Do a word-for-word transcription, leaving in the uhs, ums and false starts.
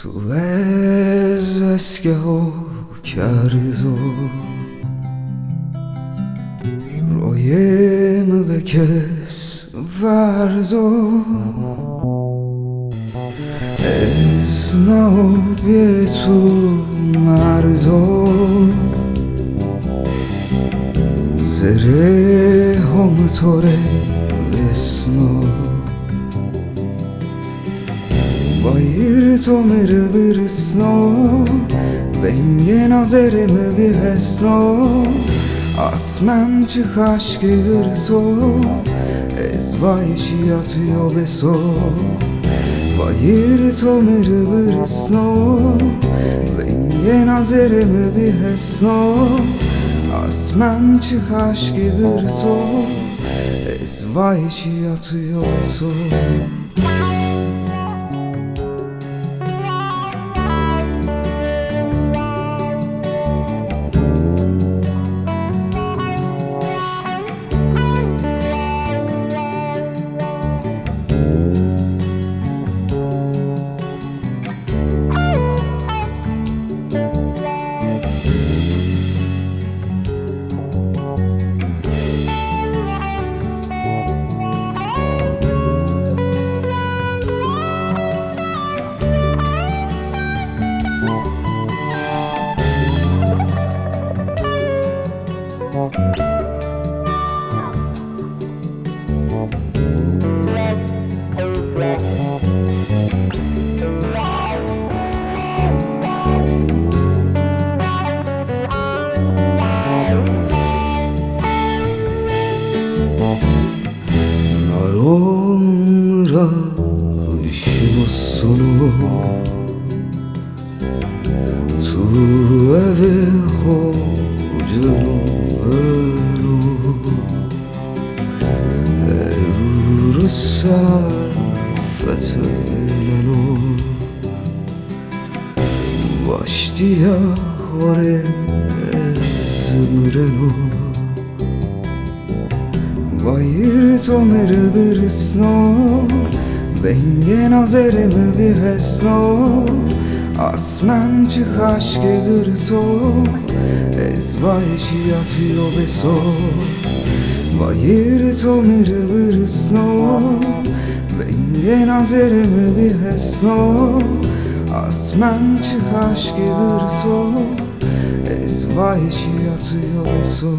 Tu ez eskeho kerzo, royê mi be kes verzo. Ez nao bê tu merzo, zerê ho mi to rê vêsno. Wayîr to mi rê birisno, vengê na zerê mi bihesno. Asmen çi xaşkî girso, ez vayê şîya tu yo beso. Wayîr to mi rê birisno, vengê na zerê mi bihesno. Asmen çi xaşkî girso, ez vayê şîya tu yo beso. Narom ra şino sono, tu eve ho ceno beno. Ewro ser feteleno, waştîya ho rê ez mireno. Wayîr to mi rê birisno, vengê na zerê mi bihesno. Asmen çi xaşkê girso, ez vayê şîya tu yo beso. Wayîr to mi rê birisno, vengê na zerê mi bihesno. Asmen çi xaşkê girso, ez vayê şîya tu yo beso.